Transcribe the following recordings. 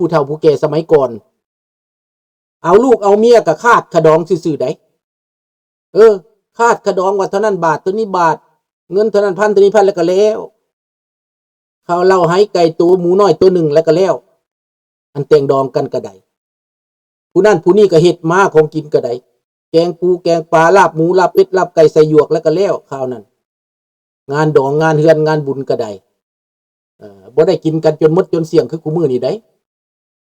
ຜູ້ເຖົ້າຜູ້ແກ່ສະໄໝກ່ອນ ເອົາລູກເອົາເມຍກໍຄາດຂະດອງຊື່ໆໃດ໋. ເອີ ຄາດຂະດອງວ່າເທົ່ານັ້ນບາດ ເທົ່ານີ້ບາດ ເງິນເທົ່ານັ້ນພັນ ເທົ່ານີ້ພັນ ແລ້ວກໍແລ້ວ. ເຂົາເລົ່າໄຫໄກ່ໂຕ ໝູນ້ອຍໂຕໜຶ່ງ ແລ້ວກໍແລ້ວ. ອັນແຕ່ງດອງກັນກໍໄດ້ ຜູ້ນັ້ນຜູ້ນີ້ກໍເຮັດມາ ຂອງກິນກໍໄດ້ ແກງປູແກງປາ ລາບໝູ ລາບເປັດ ລາບໄກ່ ໃສ່ຫຍວກ ແລ້ວກໍແລ້ວ ຄາວນັ້ນ. ງານດອງ ງານເຮືອນ ງານບຸນກໍໄດ້ ເອີ ບໍ່ໄດ້ກິນກັນຈົນໝົດຈົນສ່ຽງຄືຄູ່ມື້ນີ້ໃດ໋.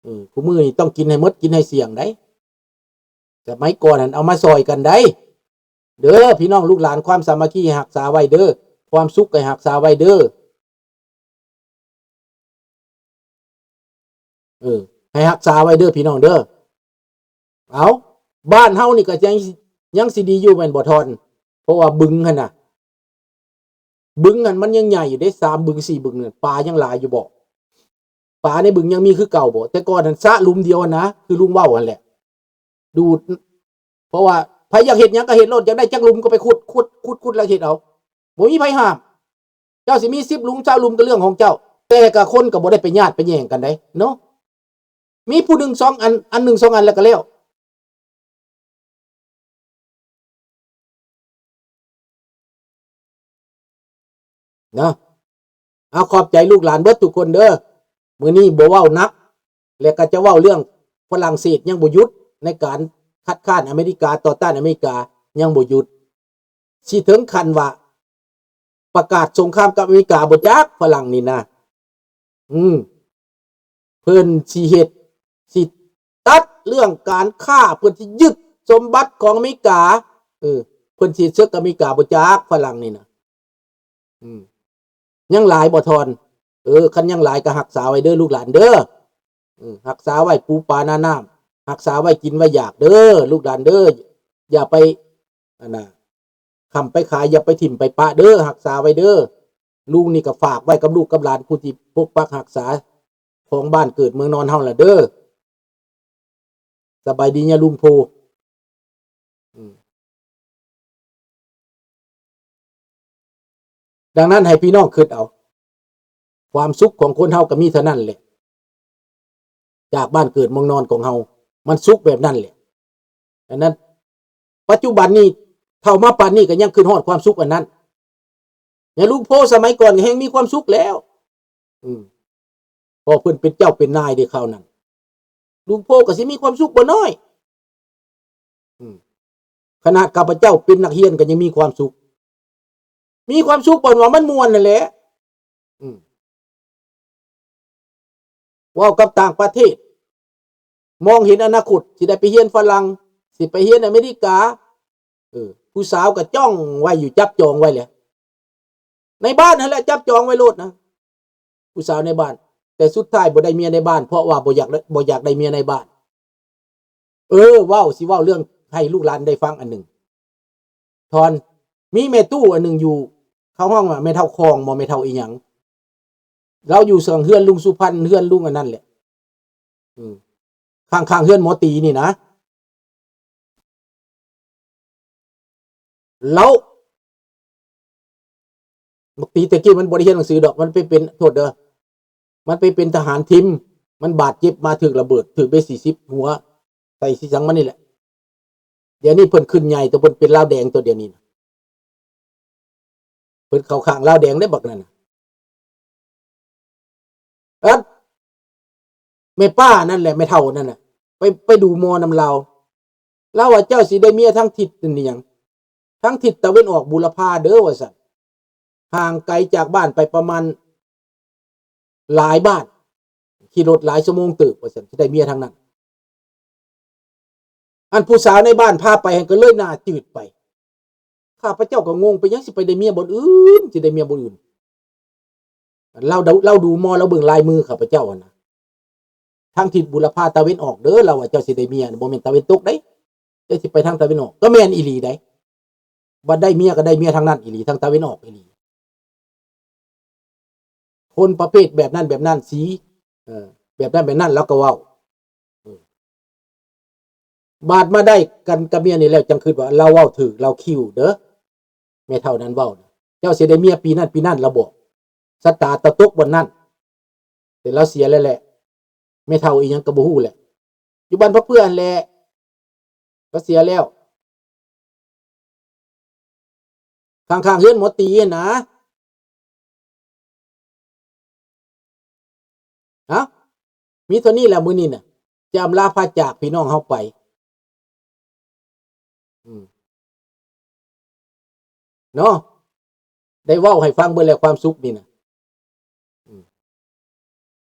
ເອີ ຄູ່ມື້ນີ້ຕ້ອງກິນໃຫ້ໝົດ ກິນໃຫ້ສ່ຽງໃດ໋. ສະໄໝກ່ອນຫັ້ນເອົາມາຊ່ອຍກັນໃດ໋ ເດີພີ່ນ້ອງລູກຫຼານ. ຄວາມສາມັກຄີໃຫ້ຮັກສາໄວ້ເດີ ຄວາມສຸກໃຫ້ຮັກສາໄວ້ເດີ. ເອີ ໃຫ້ຮັກສາໄວ້ເດີພີ່ນ້ອງເດີ. ເອົາ ບ້ານເຮົານີ້ກໍຍັງ ຍັງຊິດີຢູ່ແມ່ນບໍ່ທອນ? ເພາະວ່າບຶງຫັ້ນນະ ບຶງຫັ້ນມັນຍັງໃຫຍ່ຢູ່ເດ້ ສາມບຶງ ສີ່ບຶງນັ້ນ ປາຍັງຫຼາຍຢູ່ບໍ່? ປາໃນບຶງຍັງມີຄືເກົ່າບໍ່? ແຕ່ກ່ອນຫັ້ນສະຫຼຸມດຽວຫັ້ນນະ ຄືລຸງເວົ້າຫັ້ນແຫຼະ ດູດ. ເພາະວ່າໃຜຢາກເຮັດຫຍັງກໍເຮັດໂລດ ຢາກໄດ້ຈັກຫຼຸມກໍໄປຂຸດ ຂຸດ ຂຸດ ຂຸດ ແລ້ວເຮັດເອົາ ບໍ່ມີໃຜຫ້າມ. ເຈົ້າຊິມີສິບຫຼຸມ ຊາວຫຼຸມ ກໍເລື່ອງຂອງເຈົ້າ ແຕ່ກະຄົນກໍບໍ່ໄດ້ໄປຍາດໄປແຍ່ງກັນໃດເນາະ. ມີຜູ້ໜຶ່ງສອງອັນ ອັນໜຶ່ງສອງອັນ ແລ້ວກໍແລ້ວເນາະ. ເອົາ ຂອບໃຈລູກຫຼານເບິດທຸກຄົນເດີ. ມື້ນີ້ບໍ່ເວົ້າໜັກ ແລະກໍຈະເວົ້າເລື່ອງຝຣັ່ງເສດຍັງບໍ່ຢຸດ ໃນການຄັດຄ້ານອາເມລິກາ ຕໍ່ຕ້ານອາເມລິກາ ຍັງບໍ່ຢຸດ. ຊິເຖິງຂັ້ນວ່າປະກາດສົງຄາມກັບອາເມລິກາບໍ່ຈັກ ຝຣັ່ງນີ້ນະ. ອືມ ເພິ່ນຊິເຮັດ ຊິຕັດເລື່ອງການຄ້າ ເພິ່ນຊິຍຶດສົມບັດຂອງອາເມລິກາ. ເອີ ເພິ່ນຊິເຮັດເສິກກັບອາເມລິກາບໍ່ຈັກ ຝຣັ່ງນີ້ນະ. ອືມ ຍັງຫຼາຍບໍ່ທອນ? ເອີ ຄັນຍັງຫຼາຍກໍຮັກສາໄວ້ເດີລູກຫຼານເດີ. ເອີ ຮັກສາໄວ້ປູປານານ້ຳ ຮັກສາໄວ້ກິນໄວ້ຢາກເດີລູກຫຼານເດີ. ຢ່າໄປ ອັນນ່າ ຄ້ຳໄປຂາຍ ຢ່າໄປຖິ້ມໄປປະເດີ ຮັກສາໄວ້ເດີ. ລຸງນີ້ກໍຝາກໄວ້ກັບລູກກັບຫຼານ ຜູ້ທີ່ປົກປັກຮັກສາຂອງບ້ານເກີດເມືອງນອນເຮົາລະເດີ. ສະບາຍດີຍາລຸງໂພ. ອືມ ດັ່ງນັ້ນໃຫ້ພີ່ນ້ອງຄິດເອົາ ຄວາມສຸກຂອງຄົນເຮົາກໍມີເທົ່ານັ້ນແຫຼະ ຈາກບ້ານເກີດເມືອງນອນຂອງເຮົາ ມັນສຸກແບບນັ້ນແຫຼະ. ອັນນັ້ນ ປັດຈຸບັນນີ້ ເຖົ້າມາປານນີ້ກໍຍັງຄິດຮອດຄວາມສຸກອັນນັ້ນ. ຍາລຸງໂພສະໄໝກ່ອນກໍແຮ່ງມີຄວາມສຸກແລ້ວ. ອືມ ເພາະເພິ່ນເປັນເຈົ້າເປັນນາຍເດ້ຄາວນັ້ນ. ລຸງໂພກໍຊິມີຄວາມສຸກບໍ່ນ້ອຍ. ອືມ ຂະໜາດຂ້າພະເຈົ້າເປັນນັກຮຽນກໍຍັງມີຄວາມສຸກ. ມີຄວາມສຸກເພາະວ່າມັນມ່ວນນັ້ນແຫຼະ. ອືມ ເວົ້າກັບຕ່າງປະເທດ ມອງເຫັນອະນາຄົດ ຊິໄດ້ໄປຮຽນຝຣັ່ງ ຊິໄປຮຽນອາເມລິກາ. ເອີ ຜູ້ສາວກໍຈ້ອງໄວ້ຢູ່ ຈັບຈອງໄວ້ແຫຼະ. ໃນບ້ານຫັ້ນແຫຼະ ຈັບຈອງໄວ້ໂລດນະ ຜູ້ສາວໃນບ້ານ. ແຕ່ສຸດທ້າຍບໍ່ໄດ້ເມຍໃນບ້ານ ເພາະວ່າບໍ່ຢາກ ບໍ່ຢາກໄດ້ເມຍໃນບ້ານ. ເອີ ເວົ້າ ຊິເວົ້າເລື່ອງໃຫ້ລູກຫຼານໄດ້ຟັງອັນໜຶ່ງ. ທອນ ມີແມ່ຕູ້ອັນໜຶ່ງຢູ່ ເຂົາຮ້ອງວ່າແມ່ເຖົ້າຄອງບໍ ແມ່ເຖົ້າອີ່ຫຍັງ ລາວຢູ່ເຊິ່ງເຮືອນລຸງສຸພັນ ເຮືອນລຸງອັນນັ້ນແຫຼະ. ອືມ ຂ້າງໆເຮືອນໝໍຕີນີ້ນະ. ແລ້ວບັກຕີແຕ່ກີ້ມັນບໍ່ໄດ້ຮຽນໜັງສືດອກ ມັນໄປເປັນ ໂທດເດີ ມັນໄປເປັນທະຫານທິມ ມັນບາດເຈັບມາຖືກລະເບີດ ຖືກເບສີ່ສິບຫົວ ໃສ່ສີສັງມັນນີ້ແຫຼະ. ດຽວນີ້ເພິ່ນຂຶ້ນໃຫຍ່ໂຕ ເພິ່ນເປັນລາວແດງໂຕດຽວນີ້ນະ. ເພິ່ນເຂົ້າຂ້າງລາວແດງເດ້ບັກນັ້ນນະ. ອັນ ແມ່ປ້ານັ້ນແຫຼະ ແມ່ເຖົ້ານັ້ນນະ ໄປ ໄປດູໝໍນຳລາວ. ລາວວ່າ ເຈົ້າຊິໄດ້ເມຍທາງທິດ ອັນຫຍັງ ທາງທິດຕາເວັນອອກບູລະພາເດີ ວ່າຊັ້ນ. ຫ່າງໄກຈາກບ້ານໄປປະມານຫຼາຍບ້ານ ຂີ່ລົດຫຼາຍຊົ່ວໂມງເຕີບ ວ່າຊັ້ນ ຊິໄດ້ເມຍທາງນັ້ນ. ອັນຜູ້ສາວໃນບ້ານພາໄປຫັ້ນກໍເລີຍໜ້າຈືດໄປ. ຂ້າພະເຈົ້າກໍງົງ ເປັນຫຍັງຊິໄປໄດ້ເມຍບ່ອນອື່ນ ຊິໄດ້ເມຍບ່ອນອື່ນ. ລາວ ລາວດູໝໍ ລາວເບິ່ງລາຍມືຂ້າພະເຈົ້າຫັ້ນນະ ທາງທິດບູລະພາຕາເວັນອອກເດີ ລາວວ່າ ເຈົ້າຊິໄດ້ເມຍ ບໍ່ແມ່ນຕາເວັນຕົກເດ້ ເຈົ້າຊິໄປທາງຕາເວັນອອກ. ກໍແມ່ນອີ່ຫຼີໃດ໋ ບັດໄດ້ເມຍກໍໄດ້ເມຍທາງນັ້ນອີ່ຫຼີ ທາງຕາເວັນອອກອີ່ຫຼີ. ຄົນປະເພດແບບນັ້ນແບບນັ້ນ ສີ ເອີ ແບບນັ້ນແບບນັ້ນ ລາວກໍເວົ້າ. ເອີ ບາດມາໄດ້ກັນກັບເມຍນີ້ແລ້ວ ຈັ່ງຄິດວ່າລາວເວົ້າຖືກ ລາວຄິວເດີ ແມ່ເຖົ້ານັ້ນເວົ້ານະ. ເຈົ້າຊິໄດ້ເມຍປີນັ້ນປີນັ້ນ ລາວບອກ ຊະຕາຕະຕົກບ່ອນນັ້ນ ແຕ່ລາວເສຍແລ້ວແຫຼະ. ແມ່ເຖົ້າອີ່ຫຍັງກໍບໍ່ຮູ້ແຫຼະ ຢູ່ບ້ານພະເພື່ອຫັ້ນແຫຼະ ລາວເສຍແລ້ວ ຂ້າງໆເຮືອນໝໍຕີຫັ້ນນະ. ເອົ້າ ມີເທົ່ານີ້ແຫຼະມື້ນີ້ນະ ຈະອຳລາພາຈາກພີ່ນ້ອງເຮົາໄປ ອືມ ເນາະ ໄດ້ເວົ້າໃຫ້ຟັງເບິດແລ້ວຄວາມສຸກນີ້ນະ ອືມ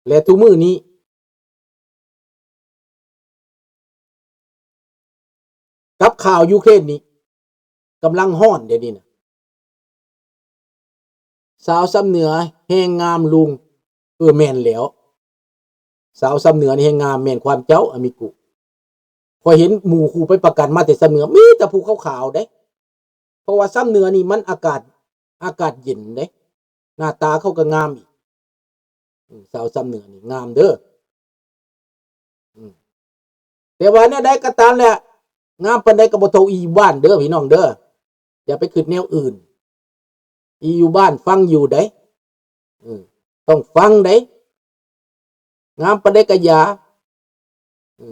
ແລະ ທຸກມື້ນີ້ ກັບຂ່າວຢູເຄຣນນີ້ ກຳລັງຮ້ອນດຽວນີ້ນະ ສາວຊຳເໜືອແຮງງາມລຸງ. ເອີ ແມ່ນແລ້ວ ສາວຊຳເໜືອນີ້ແຮງງາມ ແມ່ນຄວາມເຈົ້າ ອາມິໂກ. ຂ້ອຍເຫັນໝູ່ຄູ່ໄປປະກັນມາແຕ່ຊຳເໜືອ ມີແຕ່ຜູ້ຂາວໆເດ້ ເພາະວ່າຊຳເໜືອນີ້ມັນອາກາດ ອາກາດເຢັນເດ້ ໜ້າຕາເຂົາກໍງາມອີກ. ອືມ ສາວຊຳເໜືອນີ້ງາມເດີ ອືມ ແຕ່ວ່າແນວໃດກໍຕາມແຫຼະ ງາມປານໃດກໍບໍ່ເທົ່າອີຢູ່ບ້ານເດີພີ່ນ້ອງເດີ ຢ່າໄປຄິດແນວອື່ນ. ອີຢູ່ບ້ານຟັງຢູ່ໃດ ເອີ ຕ້ອງຟັງໃດ ງາມປານໃດກະຢ່າ ເອີ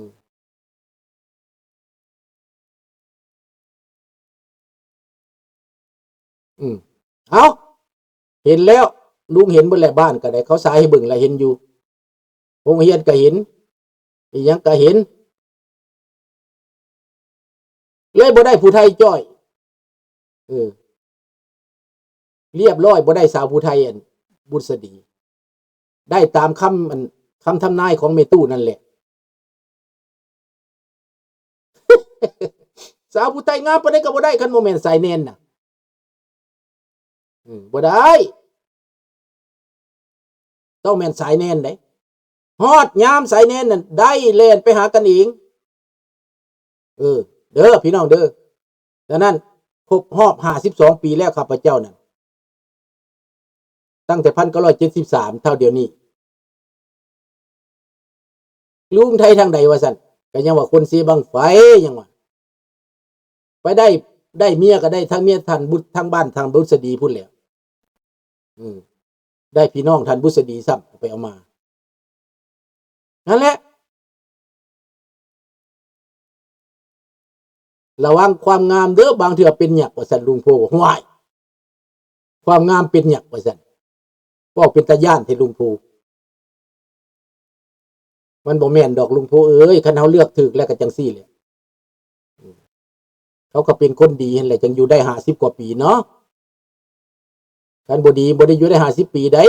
ອືມ ເອົ້າ ເຫັນແລ້ວ ລຸງເຫັນເບິດແຫຼະ ບ້ານກະໄດ້ ເຂົາສາຍໃຫ້ເບິ່ງລະເຫັນຢູ່ ໂຮງຮຽນກະເຫັນ ອີ່ຫຍັງກະເຫັນ ເລີຍບໍ່ໄດ້ຜູ້ໄທຈ້ອຍ ເອີ ລຽບຮ້ອຍ ບໍ່ໄດ້ສາວຜູ້ໄທ ອັນ ບຸດສະດີ ໄດ້ຕາມຄຳ ອັນ ຄຳທຳນາຍຂອງແມ່ຕູ້ນັ້ນແຫຼະ. ສາວຜູ້ໄທງາມປານໃດກໍບໍ່ໄດ້ ຄັນບໍ່ແມ່ນສາຍແນນນະ ອືມ ບໍ່ໄດ້ ຕ້ອງແມ່ນສາຍແນນໃດ ຮອດຍາມສາຍແນນນັ້ນໄດ້ແລ່ນໄປຫາກັນເອງ ເອີ ເດີພີ່ນ້ອງເດີ. ສະນັ້ນ ຄົບຮອບຫ້າສິບສອງປີແລ້ວ ຂ້າພະເຈົ້ານັ້ນ ຕັ້ງແຕ່ພັນເກົ້າຮ້ອຍເຈັດສິບສາມ ເທົ່າດຽວນີ້ ລຸງໄທທາງໃດວ່າຊັ້ນ ກໍຍັງວ່າຄົນເຊບັ້ງໄຟ ຍັງວ່າ ໄປໄດ້ ໄດ້ເມຍກໍໄດ້ທັງເມຍທ່ານບຸດ ທັງບ້ານທ່ານບຸດສະດີພຸ້ນແຫຼະ ອືມ ໄດ້ພີ່ນ້ອງທ່ານບຸດສະດີຊ້ຳ ເອົາໄປເອົາມາ ນັ້ນແຫຼະ ລະວັງຄວາມງາມເດີ ບາງເທື່ອເປັນຫຍັກວ່າຊັ້ນ ລຸງໂພ. ຫ້ວຍ ຄວາມງາມເປັນຫຍັງວ່າຊັ້ນ ເວົ້າເປັນຕາຢ້ານແທ້ລຸງໂພ. ມັນບໍ່ແມ່ນດອກລຸງໂພເອີຍ ຄັນເຮົາເລືອກຖືກແລ້ວກໍຈັ່ງຊີ້ແຫຼະ ເຂົາກໍເປັນຄົນດີຫັ້ນແຫຼະ ຈັ່ງຢູ່ໄດ້ຫ້າສິບກວ່າປີເນາະ ຄັນບໍ່ດີບໍ່ໄດ້ຢູ່ໄດ້ຫ້າສິບປີໃດ.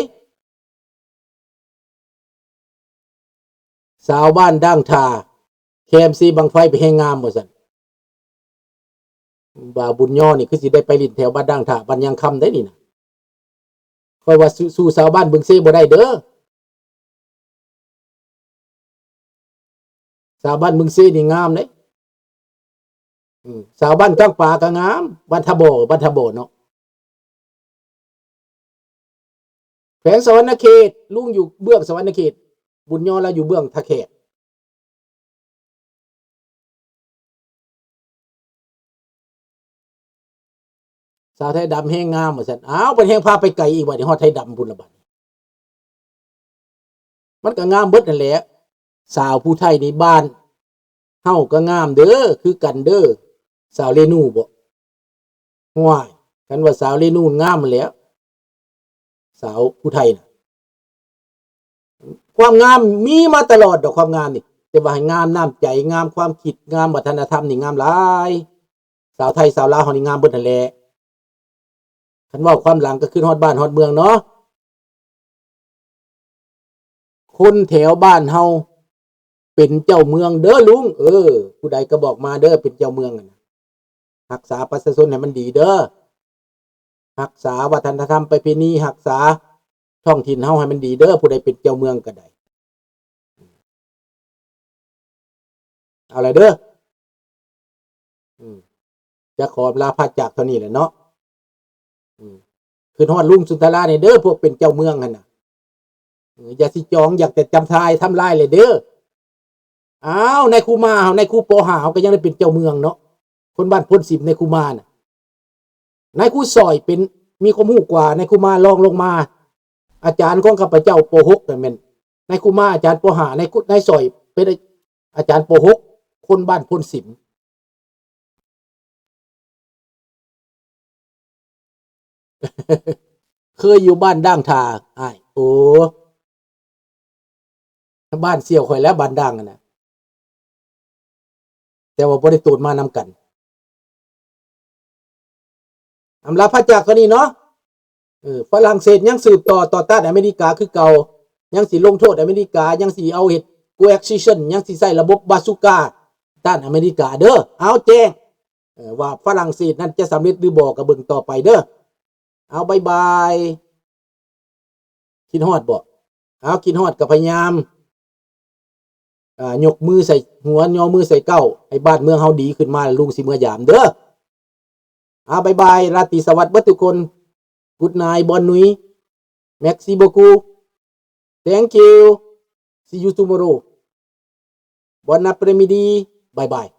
ສາວບ້ານດ່າງທ່າ ແຄມເຊບັ້ງໄຟໄປແຮງງາມວ່າຊັ້ນ. ບ່າວບຸນຍໍນີ້ຄືຊິໄດ້ໄປຫຼິ້ນແຖວບ້ານດ່າງທ່າ ບ້ານຍາງຄຳໄດ໋ນີ້ນະ. ຂ້ອຍວ່າ ສູ້ ສູ້ສາວບ້ານບຶງເຊບໍ່ໄດ້ເດີ. ສາວບ້ານບຶງເຊນີ້ງາມເດ້. ອືມ ສາວບ້ານກາງປາກໍງາມ ບ້ານທ່າບໍ່ ບ້ານທ່າບໍ່ເນາະ. ແຂວງສະຫວັນນະເຂດ ລຸງຢູ່ເບື້ອງສະຫວັນນະເຂດ ບຸນຍໍລາວຢູ່ເບື້ອງທ່າແຂກ. ສາວໄທດຳແຮງງາມວ່າຊັ້ນ. ອ້າວ ເພິ່ນແຮງພາໄປໄກອີກບັດນີ້ ຮອດໄທດຳພຸ້ນລະບັດນີ້. ມັນກໍງາມເບິດຫັ້ນແຫຼະ. ສາວຜູ້ໄທໃນບ້ານເຮົາກໍງາມເດີ ຄືກັນເດີ. ສາວເລນູບໍ? ຫ້ວຍ ຄັນວ່າສາວເລນູງາມຫັ້ນແຫຼະ ສາວຜູ້ໄທນະ. ຄວາມງາມມີມາຕະຫຼອດດອກ ຄວາມງາມນີ້ ແຕ່ວ່າໃຫ້ງາມນ້ຳໃຈ ງາມຄວາມຄິດ ງາມວັດທະນະທຳນີ້ງາມຫຼາຍ. ສາວໄທສາວລາວເຮົານີ້ງາມເບິດຫັ້ນແຫຼະ. ຄັນເວົ້າຄວາມຫຼັງກໍຄືຮອດບ້ານຮອດເມືອງເນາະ. ຄົນແຖວບ້ານເຮົາເປັນເຈົ້າເມືອງເດີລຸງ. ເອີ ຜູ້ໃດກໍບອກມາເດີ ເປັນເຈົ້າເມືອງຫັ້ນນະ. ຮັກສາປະຊາຊົນໃຫ້ມັນດີເດີ. ຮັກສາວັດທະນະທຳປະເພນີ ຮັກສາທ້ອງຖິ່ນເຮົາໃຫ້ມັນດີເດີ ຜູ້ໃດເປັນເຈົ້າເມືອງກໍໄດ້. ເອົາລະເດີ. ອືມ ຈະຂໍລາພາຈາກເທົ່ານີ້ແຫຼະເນາະ. ອືມ ຄິດຮອດລຸງສຸນທະລາແດ່ເດີ ພວກເປັນເຈົ້າເມືອງຫັ້ນນະ. ເອີ ຢ່າຊິຈອງ ຢາກຈະຈຳທາຍທຳລາຍແຫຼະເດີ. ອ້າວ ນາຍຄູມາເຮົາ ນາຍຄູປໍຫາເຮົາກໍຍັງໄດ້ເປັນເຈົ້າເມືອງເນາະ. ຄົນບ້ານໂພນສິມ ນາຍຄູມານະ. ນາຍຄູສອຍເປັນ ມີຄວາມຮູ້ກວ່ານາຍຄູມາ ລອງລົງມາ. ອາຈານຂອງຂ້າພະເຈົ້າ ປໍຫົກ ກໍແມ່ນ ນາຍຄູມາອາຈານປໍຫ້າ ນາຍຄຸ ນາຍສອຍເປັນອາຈານປໍຫົກ ຄົນບ້ານໂພນສິມ. ເຄີຍຢູ່ບ້ານດ່າງທ່າອ້າຍ. ໂອ້ ບ້ານສ່ຽວຂ້ອຍແຫຼະ ບ້ານດ່າງຫັ້ນນະ ແຕ່ວ່າບໍ່ໄດ້ໂຕນມານຳກັນ. ອຳລາພາຈາກເທົ່ານີ້ເນາະ. ເອີ ຝຣັ່ງເສດຍັງສືບຕໍ່ຕໍ່ຕ້ານອາເມລິກາຄືເກົ່າ, ຍັງຊິລົງໂທດອາເມລິກາ, ຍັງຊິເອົາເຮັດ coercion, ຍັງຊິໃຊ້ລະບົບບາຊູກາຕ້ານອາເມລິກາເດີ້. ເອົາແຈ້ງ ເອີ ວ່າຝຣັ່ງເສດນັ້ນຈະສຳເລັດຫຼືບໍ່ ກໍເບິ່ງຕໍ່ໄປເດີ້. ເອົາ ບາຍບາຍ. ຄິດຮອດບໍ່? ເອົາ ຄິດຮອດກໍພະຍາຍາມ ອ່າ ຍົກມືໃສ່ຫົວ ຍໍມືໃສ່ເກົ້າ ໃຫ້ບ້ານເມືອງເຮົາດີຂຶ້ນມາ ແລ້ວລຸງຊິເມືອຢາມເດີ້. ເອົາ ບາຍບາຍ ລາຕີສະຫວັດເບິດທຸກຄົນ. Good night, bonne nuit, merci beaucoup, thank you, see you tomorrow, bon après-midi, bye bye.